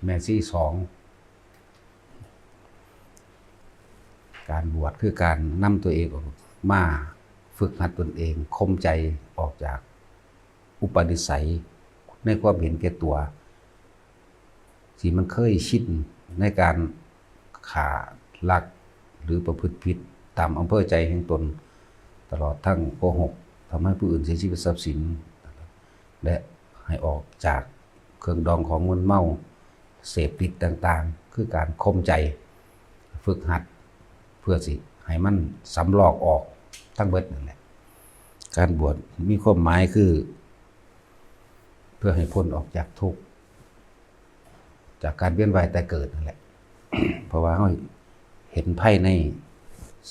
ແມ່ຊີສອງ. ການບວດຄືການນຳຕົວເອງອອກມາຝຶກຫັດຕົນເອງ, ຂົ່ມໃຈອອກຈາກອຸປະນິໄສໃນຄວາມເຫັນແກ່ຕົວ ທີ່ມັນເຄີຍຊິນໃນການຂ້າ, ລັກ ຫຼື ປະພຶດຜິດຕາມອຳເພີໃຈແຫ່ງຕົນ, ຕະຫຼອດທັງໂກຫົກ, ທຳໃຫ້ຜູ້ອື່ນເສຍຊີວິດຊັບສິນ ແລະ ໃຫ້ອອກຈາກເຄື່ອງດອງຂອງມຶນເມົາ, ເສບຕິດຕ່າງໆ ຄືການຂົ່ມໃຈ, ຝຶກຫັດ ເພື່ອຊິໃຫ້ມັນສຳລອກອອກທັງເບິດນັ້ນແຫຼະ. ການບວດມີຄວາມໝາຍຄື ເພື່ອໃຫ້ພົ້ນອອກຈາກທຸກ, ຈາກການວຽນວ່າຍຕາຍເກີດນັ້ນແຫຼະ. ເພາະວ່າເຮົາເຫັນໄພໃນ,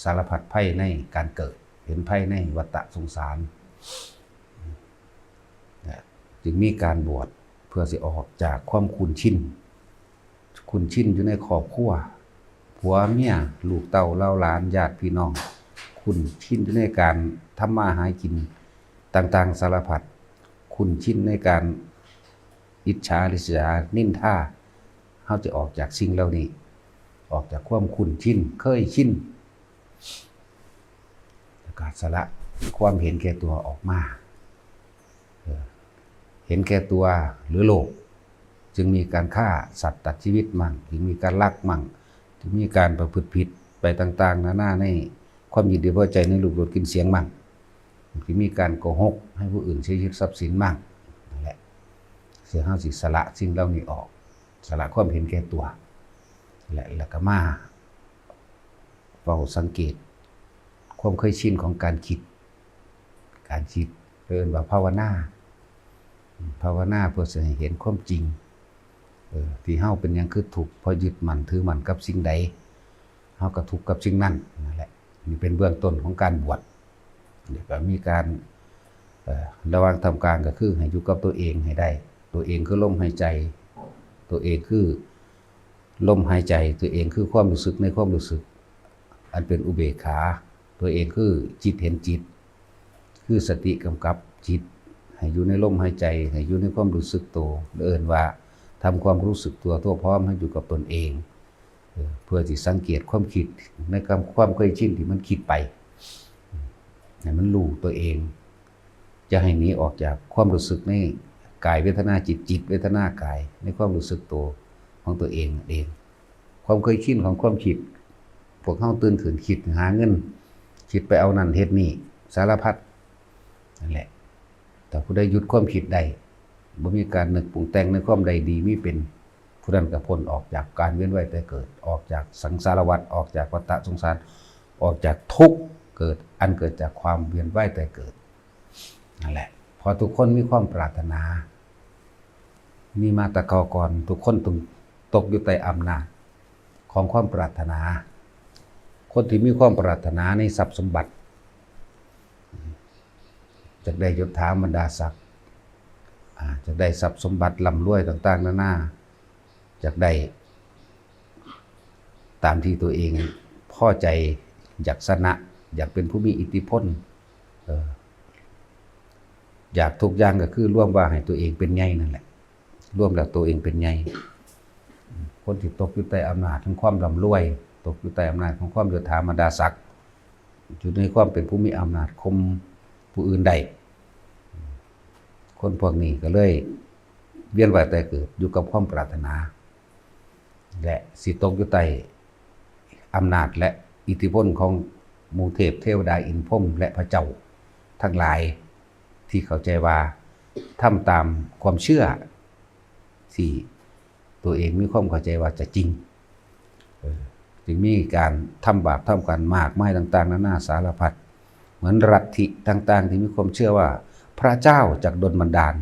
ສາລະພັດໄພໃນການເກີດ, ເຫັນໄພໃນວັດຕະສົງສານ, ຈຶ່ງມີການບວດເພື່ອຊິອອກຈາກຄວາມຄຸ້ນຊິນ, ຄຸ້ນຊິນຢູ່ໃນຄອບຄົວ, ຜົວເມຍ, ລູກເຕົ້າເຫຼົ່າຫຼານ, ຍາດພີ່ນ້ອງ, ຄຸ້ນຊິນຢູ່ໃນການທຳມາຫາກິນຕ່າງໆສາລະພັດ, ຄຸ້ນຊິນໃນການອິດສາລິສຍານິນທາ. ເຮົາຈະອອກຈາກສິ່ງເຫຼົ່ານີ້, ອອກຈາກຄວາມຄຸ້ນຊິນ, ເຄີຍຊິນ, ແລ້ວກໍສະຫຼະຄວາມເຫັນແກ່ຕົວອອກມາ. ເອີ ເຫັນແກ່ຕົວ ຫຼື ໂລບ, ຈຶ່ງມີການຂ້າສັດຕັດຊີວິດມັ້ງ, ຈຶ່ງມີການລັກມັ້ງ, ຈຶ່ງມີການປະພຶດຜິດໄປຕ່າງໆນານາໃນຄວາມຍິນດີພໍໃຈໃນຮູບລົດກິ່ນສຽງມັ້ງ, ຈຶ່ງມີການໂກຫົກໃຫ້ຜູ້ອື່ນເສຍຊີວິດຊັບສິນມັ້ງ. ນັ້ນແຫຼະ, ເຊິ່ງເຮົາຊິສະຫຼະສິ່ງເຫຼົ່ານີ້ອອກ, ສະຫຼະຄວາມເຫັນແກ່ຕົວ ແລະ ແລ້ວກໍມາ ເຝົ້າສັງເກດຄວາມເຄີຍຊິນຂອງການຄິດ, ການຄິດເອີ້ນວ່າພາວະນາ, ພາວະນາເພື່ອຊິໃຫ້ເຫັນຄວາມຈິງ ເອີ ທີ່ເຮົາເປັນຫຍັງຄືທຸກ, ເພາະຍຶດໝັ້ນຖືໝັ້ນກັບສິ່ງໃດ, ເຮົາກໍທຸກກັບສິ່ງນັ້ນ. ນັ້ນແຫຼະ, ນີ້ເປັນເບື້ອງຕົ້ນຂອງການບວດ. ແລ້ວກໍມີການ ເອີ ລະຫວ່າງທ່າມກາງກໍຄືໃຫ້ຢູ່ກັບຕົວເອງໃຫ້ໄດ້. ຕົວເອງຄືລົມຫາຍໃຈ, ຕົວເອງຄືລົມຫາຍໃຈ, ຕົວເອງຄືຄວາມຮູ້ສຶກໃນຄວາມຮູ້ສຶກອັນເປັນອຸເບກຂາ, ຕົວເອງຄືຈິດເຫັນຈິດ, ຄືສະຕິກຳກັບຈິດ, ໃຫ້ຢູ່ໃນລົມຫາຍໃຈ, ໃຫ້ຢູ່ໃນຄວາມຮູ້ສຶກໂຕ, ເອີ້ນວ່າທຳຄວາມຮູ້ສຶກຕົວທົ່ວພ້ອມໃຫ້ຢູ່ກັບຕົນເອງ. ເອີ ເພື່ອຊິສັງເກດຄວາມຄິດໃນຄວາມ ຄວາມເຄີຍຊິນທີ່ມັນຄິດໄປ ໃຫ້ມັນຮູ້ຕົວເອງ, ຢ່າໃຫ້ໜີອອກຈາກຄວາມຮູ້ສຶກໃນກາຍເວທະນາຈິດ, ຈິດເວທະນາກາຍ, ໃນຄວາມຮູ້ສຶກໂຕຂອງຕົວເອງນັ້ນເອງ. ຄວາມເຄີຍຊິນຂອງຄວາມຄິດ, ພວກເຮົາຕື່ນຂຶ້ນຄິດຫາເງິນ, ຄິດໄປເອົານັ້ນເຮັດນີ້, ສາລະພັດ. ນັ້ນແຫຼະ, ຖ້າຜູ້ໃດຢຸດຄວາມຄິດໄດ້, ບໍ່ມີການນຶກປຸງແຕ່ງໃນຄວາມໃດດີມີເປັນ, ຜູ້ນັ້ນກໍພົ້ນອອກຈາກການວຽນວ່າຍຕາຍເກີດ, ອອກຈາກສັງສາລະວັດ, ອອກຈາກວັດຕະສົງສານ, ອອກຈາກທຸກເກີດ ອັນເກີດຈາກຄວາມວຽນວ່າຍຕາຍເກີດ. ນັ້ນແຫຼະ, ເພາະທຸກຄົນມີຄວາມປາດຖະໜາ, ມີມາແຕ່ເກົ່າກ່ອນ, ທຸກຄົນຕ້ອງຕົກຢູ່ໃຕ້ອຳນາດຂອງຄວາມປາດຖະໜາ. ຄົນທີ່ມີຄວາມປາດຖະໜາໃນຊັບສົມບັດ, ຢາກໄດ້ຍົດຖາບັນດາສັກ, ອາ, ຢາກໄດ້ຊັບສົມບັດລ່ຳລວຍຕ່າງໆນານາ, ຢາກໄດ້ຕາມທີ່ຕົວເອງພໍໃຈ, ຢາກຊະນະ, ຢາກເປັນຜູ້ມີອິດທິພົນ, ເອີ, ຢາກທຸກຢ່າງກໍຄືລວມວ່າໃຫ້ຕົວເອງເປັນໃຫຍ່ນັ້ນແຫຼະ. ລວມແລ້ວໂຕເອງເປັນໃຫຍ່. ຄົນທີ່ຕົກຢູ່ໃຕ້ອຳນາດຂອງຄວາມລ່ຳລວຍ, ຕົກຢູ່ໃຕ້ອຳນາດຂອງຄວາມຍົດຖາບັນດາສັກ, ຢູ່ໃນຄວາມເປັນຜູ້ມີອຳນາດຂົ່ມຜູ້ອື່ນໄດ້, ຄົນພວກນີ້ກໍເລີຍວຽນວ່າຍຕາຍເກີດຢູ່ກັບຄວາມປາດຖະໜາ ແລະ ຊິຕົກຢູ່ໃຕ້ອຳນາດ ແລະ ອິດທິພົນຂອງໝູ່ເທບເທວະດາ ອິນພົມ ແລະ ພະເຈົ້າທັງຫຼາຍ ທີ່ເຂົ້າໃຈວ່າທຳຕາມຄວາມເຊື່ອທີ່ຕົວເອງມີຄວາມເຂົ້າໃຈວ່າຈະຈິງ. ເອີ ຈຶ່ງມີການທຳບາບທຳກັນມາກມາຍຕ່າງໆນານາສາລະພັດ, ເໝືອນລັດທິຕ່າງໆທີ່ມີຄວາມເຊື່ອວ່າພະເຈົ້າຈະດົນບັນດານ,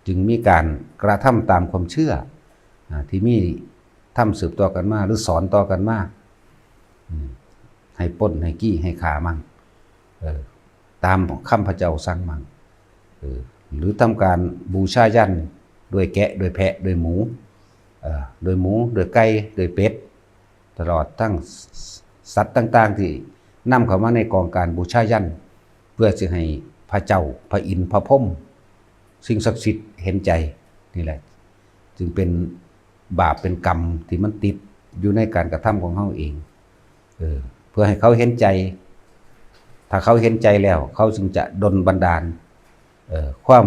ຈຶ່ງມີການກະທຳຕາມຄວາມເຊື່ອ ອາ ທີ່ມີທຳສືບຕໍ່ກັນມາ ຫຼື ສອນຕໍ່ກັນມາ, ອາ ໃຫ້ປຸ້ນ ໃຫ້ກີ້ ໃຫ້ຂ້າມັ່ງ, ເອີ ຕາມຄຳພະເຈົ້າສັ່ງມັ່ງ, ເອີ ຫຼື ທຳການບູຊາຍັນດ້ວຍແກະ ດ້ວຍແພະ ດ້ວຍໝູ, ເອີ ດ້ວຍໝູ ດ້ວຍໄກ່ ດ້ວຍເປັດ, ຕະຫຼອດທັງ ສ- ສັດຕ່າງໆທີ່ນຳເຂົ້າມາໃນກອງການບູຊາຍັນ ເພື່ອຊິໃຫ້ພະເຈົ້າ ພະອິນ ພະພົມ ສິ່ງສັກສິດເຫັນໃຈ. ນີ້ແຫຼະ ຈຶ່ງເປັນບາບເປັນກຳທີ່ມັນຕິດຢູ່ໃນການກະທຳຂອງເຮົາເອງ ເອີ ເພື່ອໃຫ້ເຂົາເຫັນໃຈ. ຖ້າເຂົາເຫັນໃຈແລ້ວ ເຂົາຈຶ່ງຈະດົນບັນດານ ເອີ ຄວາມ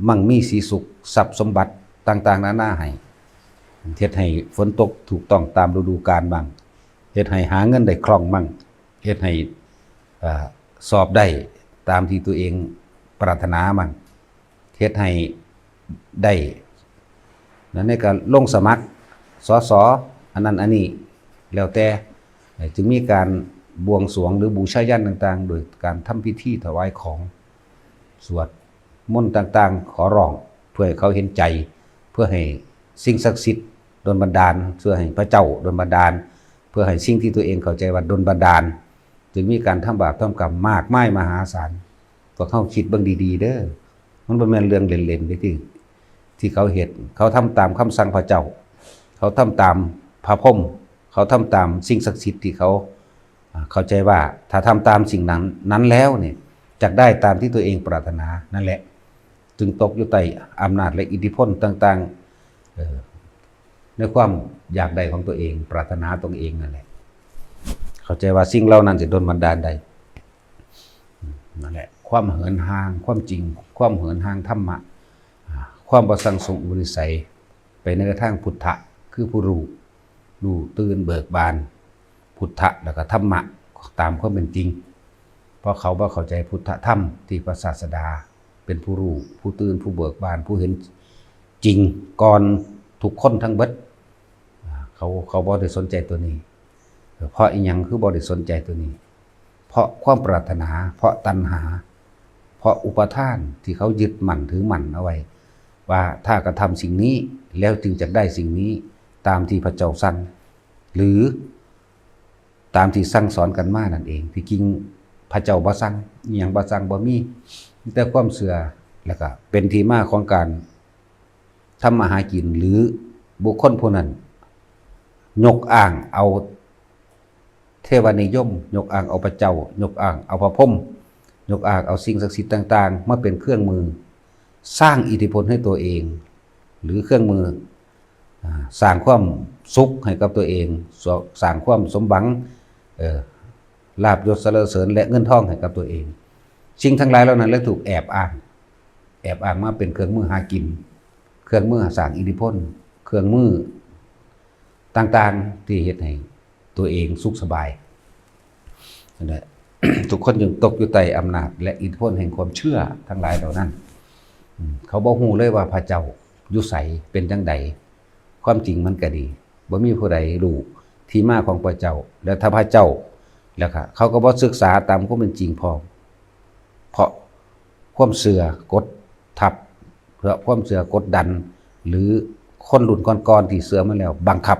ໝັ່ງມີສີສຸກ ຊັບສົມບັດຕ່າງໆນານາໃຫ້ ເຮັດໃຫ້ຝົນຕົກຖືກຕ້ອງຕາມລະດູການໝັ່ງ ເຮັດໃຫ້ຫາເງິນໄດ້ຄ່ອງໝັ່ງ ເຮັດໃຫ້ ເອີ ສອບໄດ້ຕາມທີ່ຕົວເອງປາດຖະໜາໝັ່ງ ເຮັດໃຫ້ໄດ້ ນັ້ນນີ້ກໍລົງສະໝັກ ສສ ອັນນັ້ນອັນນີ້ ແລ້ວແຕ່ ຈຶ່ງມີການບວງສວງ ຫຼື ບູຊາຍັນຕ່າງໆ ໂດຍການທຳພິທີຖວາຍຂອງ ສວດ ມົນຕ່າງໆ ຂໍຮ້ອງເພື່ອໃຫ້ເຂົາເຫັນໃຈ ເພື່ອໃຫ້ສິ່ງສັກສິດດົນບັນດານ ເພື່ອໃຫ້ພະເຈົ້າດົນບັນດານ ເພື່ອໃຫ້ສິ່ງທີ່ຕົວເອງເຂົ້າໃຈວ່າດົນບັນດານ ຈຶ່ງມີການທຳບາບທຳກຳມາກມາຍມະຫາສານ. ພວກເຮົາຄິດເບິ່ງດີໆເດີ ມັນບໍ່ແມ່ນເລື່ອງເລ່ນໆເດ້ທີ່ ທີ່ເຂົາເຮັດ. ເຂົາທຳຕາມຄຳສັ່ງພະເຈົ້າ ເຂົາທຳຕາມພະພົມ ເຂົາທຳຕາມສິ່ງສັກສິດທີ່ເຂົາ ອ່າ ເຂົ້າໃຈວ່າຖ້າທຳຕາມສິ່ງນັ້ນ ນັ້ນແລ້ວນີ້ ຈະໄດ້ຕາມທີ່ຕົວເອງປາດຖະໜານັ້ນແຫຼະ ຈຶ່ງຕົກຢູ່ໃຕ້ອຳນາດ ແລະ ອິດທິພົນຕ່າງໆ ເອີ ໃນຄວາມຢາກໄດ້ຂອງຕົວເອງ ປາດຖະໜາຕົວເອງນັ້ນແຫຼະ ເຂົ້າໃຈວ່າສິ່ງເຫຼົ່ານັ້ນຈະດົນບັນດານໄດ້. ນັ້ນແຫຼະ ຄວາມເຫີນຫ່າງຄວາມຈິງ ຄວາມເຫີນຫ່າງທຳມະ ອ່າ ຄວາມບໍ່ສັ່ງສົມອຸປະນິໄສ ໄປໃນທາງພຸດທະ ຄືຜູ້ຮູ້ ຮູ້ຕື່ນເບີກບານ ພຸດທະ ແລ້ວກໍທຳມະ ຕາມຄວາມເປັນຈິງ. ເພາະເຂົາບໍ່ເຂົ້າໃຈພຸດທະທຳທີ່ພະສາສະດາເປັນຜູ້ຮູ້ ຜູ້ຕື່ນ ຜູ້ເບີກບານ ຜູ້ເຫັນຈິງກ່ອນທຸກຄົນທັງເບິດ. ອ່າ ເຂົາ ເຂົາບໍ່ໄດ້ສົນໃຈຕົວນີ້. ເພາະອີ່ຫຍັງຄືບໍ່ໄດ້ສົນໃຈຕົວນີ້? ເພາະຄວາມປາດຖະໜາ ເພາະຕັນຫາ ເພາະອຸປາທານທີ່ເຂົາຍຶດໝັ້ນຖືໝັ້ນເອົາໄວ້ ວ່າຖ້າກະທຳສິ່ງນີ້ແລ້ວຈຶ່ງຈະໄດ້ສິ່ງນີ້ ຕາມທີ່ພະເຈົ້າສັ່ງ ຫຼື ຕາມທີ່ສັ່ງສອນກັນມານັ້ນເອງ. ທີ່ຈິງພະເຈົ້າບໍ່ສັ່ງ ອີ່ຫຍັງບໍ່ສັ່ງ ບໍ່ມີ ມີແຕ່ຄວາມເຊື່ອ ແລ້ວກະເປັນທີ່ມາຂອງການ ທຳມາຫາກິນ ຫຼື ບຸກຄົນຜູ້ນັ້ນຍົກອ້າງເອົາເທວະນິຍົມ, ຍົກອ້າງເອົາພະເຈົ້າ, ຍົກອ້າງເອົາພະພົມ, ຍົກອ້າງເອົາສິ່ງສັກສິດຕ່າງໆ ມາເປັນເຄື່ອງມືສ້າງອິດທິພົນໃຫ້ຕົວເອງ ຫຼື ເຄື່ອງມື ອາ ສ້າງຄວາມສຸກໃຫ້ກັບຕົວເອງ, ສ- ສ້າງຄວາມສົມຫວັງ, ເອີ ລາບຍົດສະເຫຼີເສີນ ແລະ ເງິນທອງໃຫ້ກັບຕົວເອງ. ສິ່ງທັງຫຼາຍເຫຼົ່ານັ້ນເລີຍຖືກແອບອ້າງ, ແອບອ້າງມາເປັນເຄື່ອງມືຫາກິນ, ເຄື່ອງມືສ້າງອິດທິພົນ, ເຄື່ອງມືຕ່າງໆ ທີ່ເຮັດໃຫ້ຕົວເອງສຸກສະບາຍ. ນັ້ນແຫຼະ ທຸກຄົນຈຶ່ງຕົກຢູ່ໃຕ້ອຳນາດ ແລະ ອິດທິພົນແຫ່ງຄວາມເຊື່ອທັງຫຼາຍເຫຼົ່ານັ້ນ. ອາ ເຂົາບໍ່ຮູ້ເລີຍວ່າພະເຈົ້າຢູ່ໃສ ເປັນຈັ່ງໃດ. ຄວາມຈິງມັນກະດີ ບໍ່ມີຜູ້ໃດຮູ້ທີ່ມາຂອງພະເຈົ້າ ແລະ ຖ້າພະເຈົ້າ ແລ້ວກະເຂົາກໍບໍ່ສຶກສາຕາມຄວາມເປັນຈິງພ້ອມ ເພາະຄວາມເຊື່ອກົດທັບ ເພາະຄວາມເຊື່ອກົດດັນ ຫຼື ຄົນລຸ້ນກ່ອນໆທີ່ເຊື່ອມາແລ້ວບັງຄັບ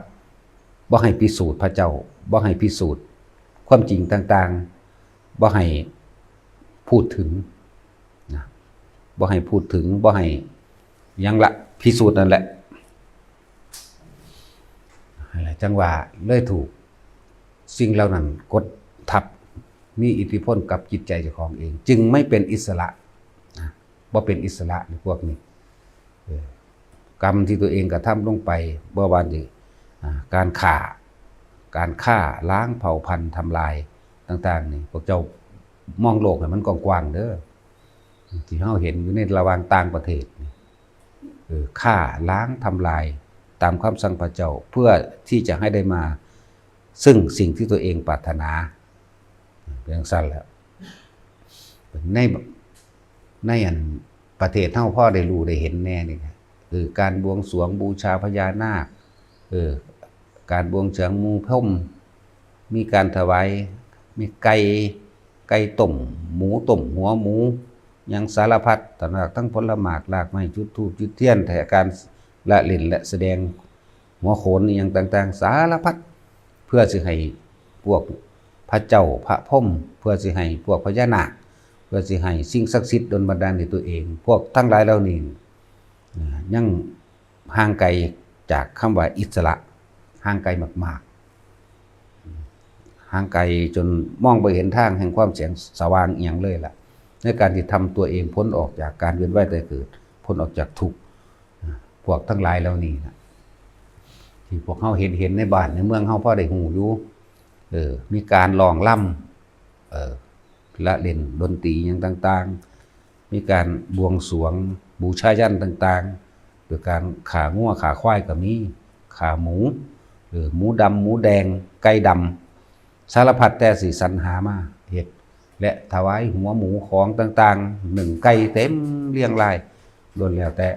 ບໍ່ໃຫ້ພິສູດພະເຈົ້າ, ບໍ່ໃຫ້ພິສູດຄວາມຈິງຕ່າງໆ, ບໍ່ໃຫ້ພູດເຖິງນະ, ບໍ່ໃຫ້ພູດເຖິງ, ບໍ່ໃຫ້ຫຍັງລະ, ພິສູດນັ້ນແຫຼະ. ຫັ້ນແຫຼະ ຈັ່ງວ່າເລີຍຖືກສິ່ງເຫຼົ່ານັ້ນກົດທັບ ມີອິດທິພົນກັບຈິດໃຈເຈົ້າຂອງເອງ ຈຶ່ງໄມ່ເປັນອິດສະຫຼະນະ, ບໍ່ເປັນອິດສະຫຼະໃນພວກນີ້. ເອີ ກຳທີ່ຕົວເອງກະທຳລົງໄປ ບໍ່ວ່າຊິ ອາ ການຂ້າ ການຂ້າ ລ້າງ ເຜົາພັນ ທຳລາຍຕ່າງໆນີ້ ພວກເຈົ້າມອງໂລກໃຫ້ມັນກວ້າງໆເດີ ທີ່ເຮົາເຫັນຢູ່ໃນລະຫວ່າງຕ່າງປະເທດນີ້ ເອີ ຂ້າ ລ້າງ ທຳລາຍຕາມຄຳສັ່ງພະເຈົ້າ ເພື່ອທີ່ຈະໃຫ້ໄດ້ມາເຊິ່ງສິ່ງທີ່ຕົວເອງປາດຖະໜາ. ເປັນຈັ່ງຊັ້ນແຫຼະ ໃນ ໃນອັນປະເທດເຮົາພໍໄດ້ຮູ້ໄດ້ເຫັນແດ່ນີ້ ເອີ ການບວງສວງບູຊາພະຍານາກ ເອີ ການບວງສວງໝູພົມ ມີການຖວາຍ ມີໄກ່ ໄກ່ຕົ້ມ ໝູຕົ້ມ ຫົວໝູ ຫຍັງສາລະພັດ ທັງ ທັງຜົນລະໝາກ ລາກໄມ້ ຈຸດທູບ ຈຸດທຽນ ແທ້ການລະຫຼິ້ນ ແລະ ສະແດງຫົວໂຂນ ອີ່ຫຍັງຕ່າງໆ ສາລະພັດ ເພື່ອຊິໃຫ້ພວກພະເຈົ້າ ພະພົມ ເພື່ອຊິໃຫ້ພວກພະຍານາກ ເພື່ອຊິໃຫ້ສິ່ງສັກສິດດົນບັນດານໃຫ້ຕົວເອງ. ພວກທັງຫຼາຍເຫຼົ່ານີ້ ອາ ຍັງຫ່າງໄກຈາກຄຳວ່າອິດສະຫຼະ ຫ່າງໄກມາກໆ ຫ່າງໄກຈົນມອງບໍ່ເຫັນທາງແຫ່ງຄວາມແສງສະຫວ່າງອີ່ຫຍັງເລີຍລະ ໃນການທີ່ທຳຕົວເອງພົ້ນອອກຈາກການວຽນວ່າຍຕາຍເກີດ ພົ້ນອອກຈາກທຸກ. ພວກທັງຫຼາຍເຫຼົ່ານີ້ນະ ທີ່ພວກເຮົາເຫັນ ເຫັນໃນບ້ານໃນເມືອງເຮົາພໍໄດ້ຮູ້ຢູ່ ເອີ ມີການຮ້ອງລຳ ເອີ ລະເລ່ນດົນຕີຫຍັງຕ່າງໆ ມີການບວງສວງບູຊາຍັນຕ່າງໆ ໂດຍການຂ້າງົວຂ້າຄວາຍກໍມີ ຂ້າໝູ ເອີ ໝູດຳ ໝູແດງ ໄກ່ດຳ ສາລະພັດແຕ່ຊິສັນຫາມາເຮັດ ແລະ ຖວາຍຫົວໝູຂອງຕ່າງໆ ໜຶ້ງໄກ່ເຕັມລຽງລາຍ ລ້ວນແລ້ວແຕ່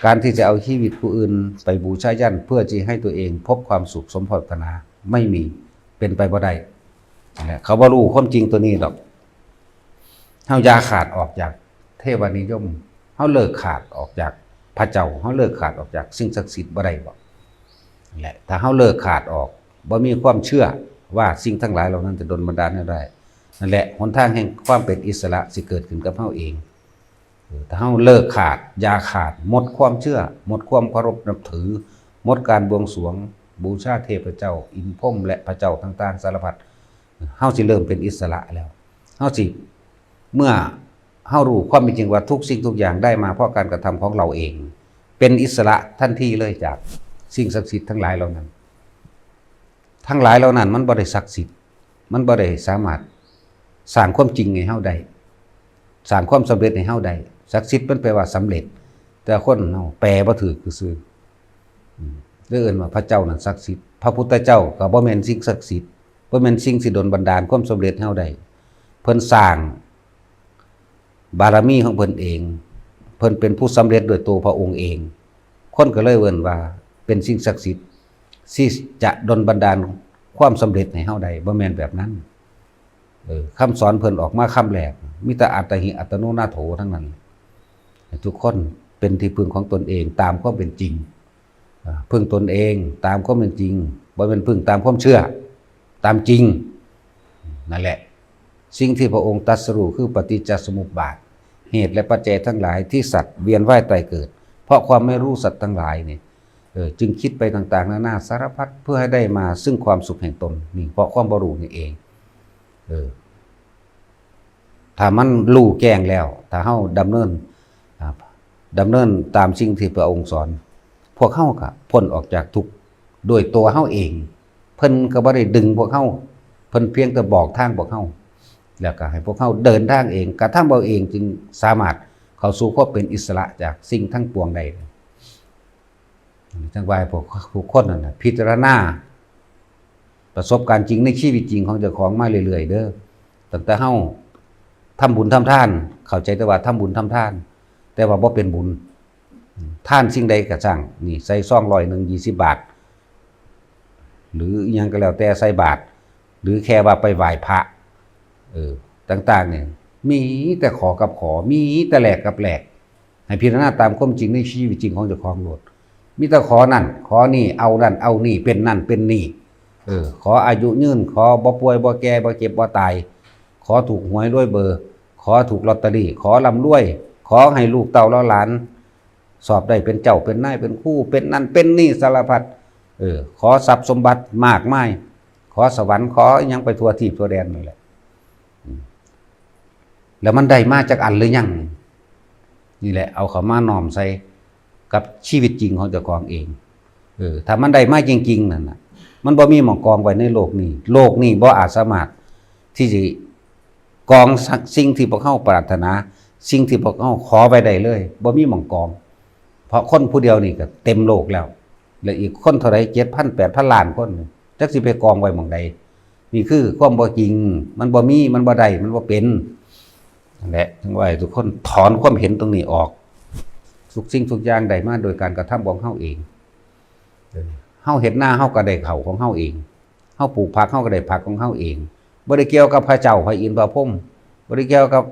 ການທີ່ຈະເອົາຊີວິດຜູ້ອື່ນໄປບູຊາຍັນ ເພື່ອທີ່ໃຫ້ຕົວເອງພົບຄວາມສຸກສົມປາດຖະໜາ ໄມ່ມີ ເປັນໄປບໍ່ໄດ້ ແລະ ເຂົາບໍ່ຮູ້ຄວາມຈິງຕົວນີ້ດອກ. ເຮົາຢ່າຂາດອອກຈາກເທວະນິຍົມ ເຮົາເລີກຂາດອອກຈາກພະເຈົ້າ ເຮົາເລີກຂາດອອກຈາກສິ່ງສັກສິດບໍ່ໄດ້ບໍ? ແລະ ຖ້າເຮົາເລີກຂາດອອກ ບໍ່ມີຄວາມເຊື່ອວ່າສິ່ງທັງຫຼາຍເຫຼົ່ານັ້ນຈະດົນບັນດານເຮົາໄດ້ ນັ້ນແຫຼະ ຫົນທາງແຫ່ງຄວາມເປັນອິດສະຫຼະຊິເກີດຂຶ້ນກັບເຮົາເອງ. ເອີ ຖ້າເຮົາເລີກຂາດ ຢ່າຂາດ ໝົດຄວາມເຊື່ອ ໝົດຄວາມເຄົາລົບນັບຖື ໝົດການບວງສວງບູຊາເທບພະເຈົ້າ ອິນພົມ ແລະ ພະເຈົ້າຕ່າງໆສາລະພັດ ເຮົາຊິເລີ່ມເປັນອິດສະຫຼະແລ້ວ. ເຮົາຊິ ເມື່ອເຮົາຮູ້ຄວາມເປັນຈິງວ່າທຸກສິ່ງທຸກຢ່າງໄດ້ມາເພາະການກະທຳຂອງເຮົາເອງ ເປັນອິດສະຫຼະທັນທີເລີຍຈາກສິ່ງສັກສິດທັງຫຼາຍເຫຼົ່ານັ້ນ. ທັງຫຼາຍເຫຼົ່ານັ້ນມັນບໍ່ໄດ້ສັກສິດ ມັນບໍ່ໄດ້ສາມາດສ້າງຄວາມຈິງໃຫ້ເຮົາໄດ້ ສ້າງຄວາມສຳເລັດໃຫ້ເຮົາໄດ້. ສັກສິດມັນແປວ່າສຳເລັດ ແຕ່ຄົນເຮົາແປບໍ່ຖືກຊື່ໆ ອືມ ເລີຍເອີ້ນວ່າພະເຈົ້ານັ້ນສັກສິດ. ພະພຸດທະເຈົ້າກໍບໍ່ແມ່ນສິ່ງສັກສິດ ບໍ່ແມ່ນສິ່ງທີ່ດົນບັນດານຄວາມສຳເລັດໃຫ້ເຮົາໄດ້. ເພິ່ນສ້າງບາລະມີຂອງເພິ່ນເອງ ເພິ່ນເປັນຜູ້ສຳເລັດດ້ວຍໂຕພະອົງເອງ ຄົນກໍເລີຍເອີ້ນວ່າເປັນສິ່ງສັກສິດ ທີ່ຈະດົນບັນດານຄວາມສຳເລັດໃຫ້ເຮົາໄດ້ ບໍ່ແມ່ນແບບນັ້ນ. ເອີ ຄຳສອນເພິ່ນອອກມາຄຳແລກ ມີແຕ່ອັດຕະຫິອັດຕະໂນນາໂຖທັງນັ້ນ ໃຫ້ທຸກຄົນເປັນທີ່ເພິ່ງຂອງຕົນເອງຕາມຄວາມເປັນຈິງ. ເອີ ເພິ່ງຕົນເອງຕາມຄວາມເປັນຈິງ ບໍ່ແມ່ນເພິ່ງຕາມຄວາມເຊື່ອ ຕາມຈິງ. ນັ້ນແຫຼະ ສິ່ງທີ່ພະອົງຕັດສະຮູ້ຄືປະຕິດຈະສະມຸບບາດ ເຫດ ແລະ ປັດໄຈທັງຫຼາຍທີ່ສັດວຽນວ່າຍຕາຍເກີດ ເພາະຄວາມໄມ່ຮູ້ສັດທັງຫຼາຍນີ້ ເອີ ຈຶ່ງຄິດໄປຕ່າງໆນານາສາລະພັດ ເພື່ອໃຫ້ໄດ້ມາຊຶ່ງຄວາມສຸກແຫ່ງຕົນນີ້ ເພາະຄວາມບໍ່ຮູ້ນີ້ເອງ. ເອີ ຖ້າມັນຮູ້ແຈ້ງແລ້ວ ຖ້າເຮົາດຳເນີນ ອາ ດຳເນີນຕາມສິ່ງທີ່ພະອົງສອນ ພວກເຮົາກໍພົ້ນອອກຈາກທຸກໂດຍຕົວເຮົາເອງ. ເພິ່ນກໍບໍ່ໄດ້ດຶງພວກເຮົາ ເພິ່ນພຽງແຕ່ບອກທາງພວກເຮົາ ແລ້ວກໍໃຫ້ພວກເຮົາເດີນທາງເອງ ກະທຳເອົາເອງ ຈຶ່ງສາມາດເຂົ້າສູ່ຄວາມເປັນອິດສະຫຼະຈາກສິ່ງທັງປວງໄດ້. ຈັ່ງວ່າໃຫ້ພວກທຸກຄົນນັ້ນນະ ພິຈາລະນາປະສົບການຈິງໃນຊີວິດຈິງຂອງເຈົ້າຂອງມາເລື້ອຍໆເດີ. ຕັ້ງແຕ່ເຮົາທຳບຸນທຳທານ ເຂົ້າໃຈແຕ່ວ່າທຳບຸນທຳທານ ແຕ່ວ່າບໍ່ເປັນບຸນ. ທານສິ່ງໃດກໍຊ່າງ ນີ້ໃສ່ຊອງຮ້ອຍໜຶ່ງ ຊອງຊາວບາດ ຫຼືອີ່ຫຍັງກໍແລ້ວແຕ່ໃສ່ບາດ ຫຼືແຄ່ວ່າໄປໄຫວ້ພະ ເອີ ຕ່າງໆນີ້ ມີແຕ່ຂໍກັບຂໍ ມີແຕ່ແລກກັບແລກ. ໃຫ້ພິຈາລະນາຕາມຄວາມຈິງໃນຊີວິດຈິງຂອງເຈົ້າຂອງໂລດ. ມີແຕ່ຂໍນັ້ນຂໍນີ້ ເອົານັ້ນເອົານີ້ ເປັນນັ້ນເປັນນີ້. ເອີ ຂໍອາຍຸຍືນ ຂໍບໍ່ປ່ວຍບໍ່ແກ່ ບໍ່ເຈັບບໍ່ຕາຍ ຂໍຖືກຫວຍລວຍເບີ ຂໍຖືກລອດເຕີຣີ ຂໍລ່ຳລວຍ ຂໍໃຫ້ລູກເຕົ້າເຫຼົ່າຫຼານສອບໄດ້ເປັນເຈົ້າເປັນນາຍ ເປັນຄູ ເປັນນັ້ນເປັນນີ້ສາລະພັດ. ເອີ ຂໍຊັບສົມບັດມາກມາຍ ຂໍສະຫວັນ ຂໍອີ່ຫຍັງໄປທົ່ວທີບທົ່ວແດນນັ້ນແຫຼະ. ອືມ ແລ້ວມັນໄດ້ມາຈັກອັນຫຼືຍັງ? ນີ້ແຫຼະ ເອົາເຂົ້າມານ້ອມໃສ່ກັບຊີວິດຈິງຂອງເຈົ້າຂອງເອງ. ເອີ ຖ້າມັນໄດ້ມາຈິງໆນັ້ນນະ ມັນບໍ່ມີໝ່ອງກອງໄວ້ໃນໂລກນີ້. ໂລກນີ້ບໍ່ອາດສາມາດທີ່ຊິກອງສັກສິ່ງທີ່ພວກເຮົາປາດຖະໜາ ສິ່ງທີ່ພວກເຮົາຂໍໄວ້ໄດ້ເລີຍ ບໍ່ມີໝ່ອງກອງ. ເພາະຄົນຜູ້ດຽວນີ້ກໍເຕັມໂລກແລ້ວ ແລະ ອີກຄົນເທົ່າໃດ ເຈັດພັນ ແປດພັນລ້ານຄົນ ຈັກຊິໄປກອງໄວ້ໝ່ອງໃດ? ນີ້ຄືຄວາມບໍ່ຈິງ ມັນບໍ່ມີ ມັນບໍ່ໄດ້ ມັນບໍ່ເປັນ. ນັ້ນແຫຼະ ຈຶ່ງວ່າໃຫ້ທຸກຄົນຖອນຄວາມເຫັນຕົງນີ້ອອກ. ທຸກສິ່ງທຸກຢ່າງໄດ້ມາໂດຍການກະທຳຂອງເຮົາເອງ. ເອີ ເຮົາເຮັດນາ ເຮົາກໍໄດ້ເຂົ້າຂອງເຮົາເອງ. ເຮົາປູກຜັກ ເຮົາກໍໄດ້ຜັກຂອງເຮົາເອງ. ບໍ່ໄດ້ກ່ຽວກັບພະເຈົ້າ ພະອິນ ພະພົມ. ບໍ່ໄດ້ກ່ຽວກັບ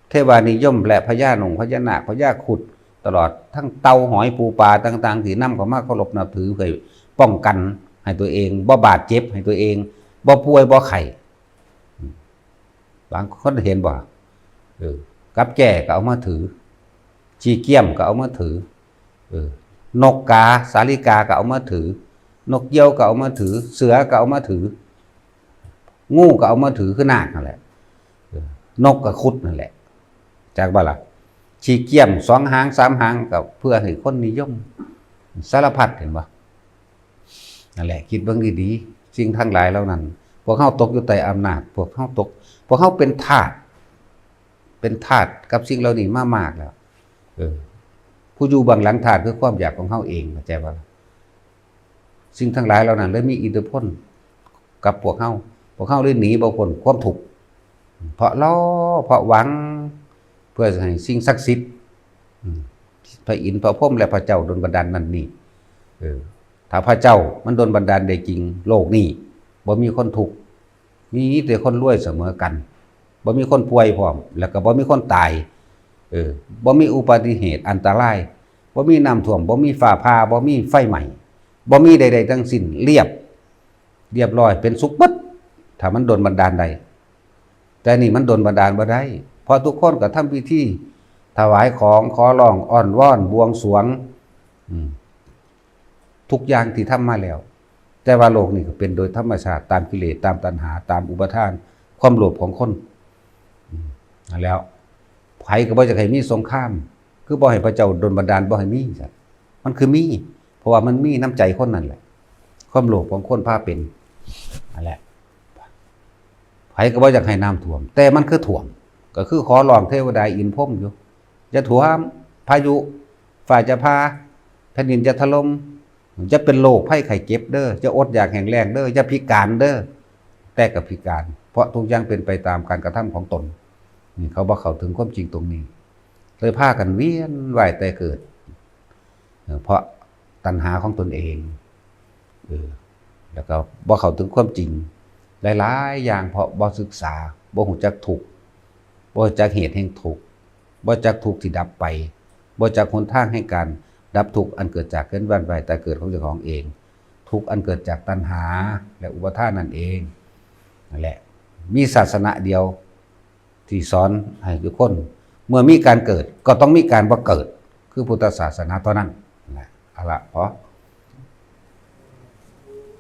ເທວານິຍົມ ແລະ ພະຍານົງ ພະຍານາກ ພະຍາຄຸດ ຕະຫຼອດທັງເຕົ່າ ຫອຍ ປູປາຕ່າງໆ ທີ່ນຳເຂົ້າມາເຄົາລົບນັບຖື ເພື່ອປ້ອງກັນໃຫ້ຕົວເອງ ບໍ່ບາດເຈັບໃຫ້ຕົວເອງ ບໍ່ປ່ວຍບໍ່ໄຂ້. ບາງຄົນເຫັນບໍ່? ເອີ ກັບແຈ້ກໍເອົາມາຖື ຂີ້ກ້ຽມກໍເອົາມາຖື ເອີ ນົກກາ ສາລິກາກໍເອົາມາຖື ນົກຢຽວກໍເອົາມາຖື ເສືອກໍເອົາມາຖື ງູກໍເອົາມາຖືຄືນາກຫັ້ນແຫຼະ ເອີ ນົກກໍຂຸດຫັ້ນແຫຼະ ຈັກບໍ່ລະ? ຂີ້ກຽມສອງຫາງສາມຫາງ ກໍເພື່ອໃຫ້ຄົນນິຍົມ ສາລະພັດ ເຫັນບໍ່? ນັ້ນແຫຼະ ຄິດເບິ່ງດີໆ ສິ່ງທັງຫຼາຍເຫຼົ່ານັ້ນ ພວກເຮົາຕົກຢູ່ໃຕ້ອຳນາດ ພວກເຮົາຕົກ ພວກເຮົາເປັນທາດ ເປັນທາດກັບສິ່ງເຫຼົ່ານີ້ມາມາກແລ້ວ. ເອີ ຜູ້ຢູ່ເບື້ອງຫຼັງທາດຄືຄວາມຢາກຂອງເຮົາເອງ ເຂົ້າໃຈບໍ່ລະ? ສິ່ງທັງຫຼາຍເຫຼົ່ານັ້ນເລີຍມີອິດທິພົນກັບພວກເຮົາ ພວກເຮົາເລີຍໜີບໍ່ພົ້ນຄວາມທຸກ ເພາະລໍ ເພາະຫວັງ ເພື່ອໃຫ້ສິ່ງສັກສິດ ອືມ ພະອິນ ພະພົມ ແລະ ພະເຈົ້າດົນບັນດານນັ້ນນີ້. ເອີ ຖ້າພະເຈົ້າມັນດົນບັນດານໄດ້ຈິງ ໂລກນີ້ບໍ່ມີຄົນທຸກ ມີແຕ່ຄົນລວຍສະເໝີກັນ ບໍ່ມີຄົນປ່ວຍພ້ອມ ແລ້ວກໍບໍ່ມີຄົນຕາຍ ເອີ ບໍ່ມີອຸບັດຕິເຫດອັນຕະລາຍ ບໍ່ມີນ້ຳຖ້ວມ ບໍ່ມີຟ້າຜ່າ ບໍ່ມີໄຟໄໝ້ ບໍ່ມີໃດໆທັງສິ້ນ ລຽບ ລຽບຮ້ອຍ ເປັນສຸກເບິດ ຖ້າມັນດົນບັນດານໄດ້. ແຕ່ນີ້ມັນດົນບັນດານບໍ່ໄດ້ ເພາະທຸກຄົນກໍທຳພິທີຖວາຍຂອງ ຂໍຮ້ອງ ອ້ອນວອນ ບວງສວງ ອືມ ທຸກຢ່າງທີ່ທຳມາແລ້ວ ແຕ່ວ່າໂລກນີ້ກໍເປັນໂດຍທຳມະຊາດ ຕາມກິເລດ ຕາມຕັນຫາ ຕາມອຸປາທານ ຄວາມໂລບຂອງຄົນ ອືມ ນັ້ນແຫຼະ ໃຜກໍບໍ່ຢາກໃຫ້ມີສົງຄາມ ຄືບໍ່ໃຫ້ພະເຈົ້າດົນບັນດານບໍ່ໃຫ້ມີຊັ້ນ ມັນຄືມີ ເພາະວ່າມັນມີນຳໃຈຄົນນັ້ນແຫຼະ ຄວາມໂລບຂອງຄົນພາເປັນ ນັ້ນແຫຼະ ໃຜກໍບໍ່ຢາກໃຫ້ນ້ຳຖ້ວມ ແຕ່ມັນຄືຖ້ວມ ກໍຄືຂໍຮ້ອງເທວະດາອິນພົມຢູ່ ຢ່າຖ້ວມ ພາຍຸຟ້າຈະຜ່າ ແຜ່ນດິນຈະຖະຫຼົ່ມ ຢ່າເປັນໂລກໄພໄຂ້ເຈັບເດີ້ ຢ່າອົດຢາກແຫ້ງແລ້ງເດີ້ ຢ່າພິການເດີ້ ແຕ່ກໍພິການ ເພາະທຸກຢ່າງເປັນໄປຕາມການກະທຳຂອງຕົນ. ນີ້ເຂົາບໍ່ເຂົ້າເຖິງຄວາມຈິງຕົງນີ້ ເລີຍພາກັນວຽນວ່າຍແຕ່ເກີດ ເອີ ເພາະຕັນຫາຂອງຕົນເອງ ເອີ ແລ້ວກໍບໍ່ເຂົ້າເຖິງຄວາມຈິງຫຼາຍໆຢ່າງ ເພາະບໍ່ສຶກສາ ບໍ່ຮູ້ຈັກທຸກ ບໍ່ຮູ້ຈັກເຫດແຫ່ງທຸກ ບໍ່ຈັກທຸກທີ່ດັບໄປ ບໍ່ຈັກຫົນທາງແຫ່ງການດັບທຸກອັນເກີດຈາກການວຽນວ່າຍຕາຍເກີດຂອງເຈົ້າຂອງເອງ ທຸກອັນເກີດຈາກຕັນຫາ ແລະ ອຸປາທານນັ້ນເອງ. ນັ້ນແຫຼະ ມີສາສະໜະດຽວທີ່ສອນໃຫ້ທຸກຄົນ ເມື່ອມີການເກີດກໍຕ້ອງມີການບໍ່ເກີດ ຄືພຸດທະສາສະໜາເທົ່ານັ້ນ. ເອົາລະ ພໍ